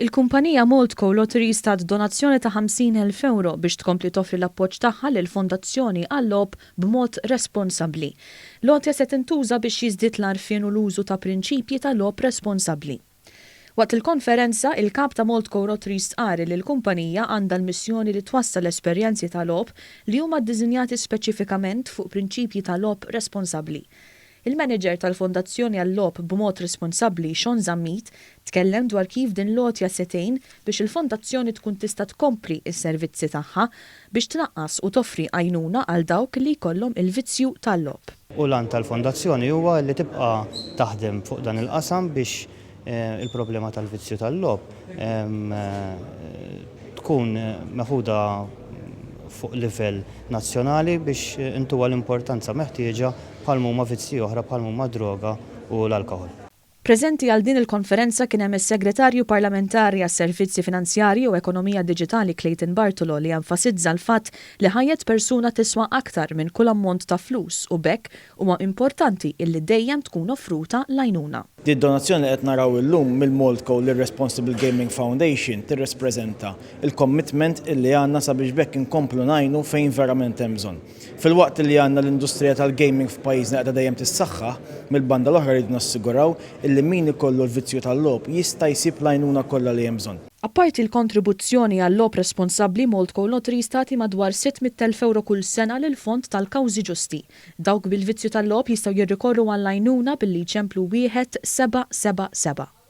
Il-kumpanija Maltco Lotteries tat donazzjoni ta' 50,000 ewro biex tkompli toffri l-appoġġ tagħha lill-Fondazzjoni għal-Logħob b'mod Responsabbli. L-għotja se tintuża biex jiżdied l-għarfien u l-użu ta' prinċipji ta' logħob responsabbli. Waqt il-konferenza, il-Kap ta' Maltco Lotteries stqarr li l-kumpanija għandha l-missjoni li twassal esperjenzi ta' logħob li huma ddisinjati speċifikament fuq prinċipji ta' logħob responsabbli. Il-Manager tal-Fondazzjoni għal-Logħob b'Mod Responsabbli Sean Zammit tkellem dwar kif din l-għotja se tgħin biex il-fondazzjoni tkun tista' tkompli s-servizzi tagħha biex tnaqqas u toffri għajnuna għal dawk li jkollhom il-vizzju tal-logħob. U l-għan tal-fondazzjoni huwa li tibqa' taħdem fuq dan il-qasam biex il-problema tal-vizzju tal-logħob tkun meħuda fuq livell nazzjonali biex intuha l-importanza meħtieġa bħal m'huma vizzji oħra bħal m'huma d-droga u l-alkoħol. Preżenti għal din il-konferenza kien hemm is-Segretarju Parlamentari għas-Servizzi Finanzjarji u Ekonomija Diġitali Clayton Bartolo li enfasizza l-fatt li ħajjet persuna tiswa aktar minn kull ammont ta' flus u b'hekk huwa importanti illi dejjem tkun offruta l-għajnuna. Did-donazzjoni li qed naraw illum mill-Maltco lir-Responsible Gaming Foundation tirrespreżenta l-commitment illi għandna sabiex b'hekk inkomplu ngħinu fejn verament hemm bżonn. Filwaqt li għandna l-industrija tal-gaming f'pajjiżna qiegħda dejjem tissaħħaħ, mill-banda l-oħra rridu nassiguraw illi min ikollu l-vizzju tal-logħob jista' jsib l-għajnuna kollha li hemm bżonn. Apparti l-kontribuzzjoni għal-logħob responsabbli, Maltco Lotteries tagħti madwar 600,000 ewro kull sena lill-Fond tal-Kawżi Ġusti. Dawk bil-vizzju tal-logħob jistgħu jirrikorru għall-għajnuna billi jċemplu 1777.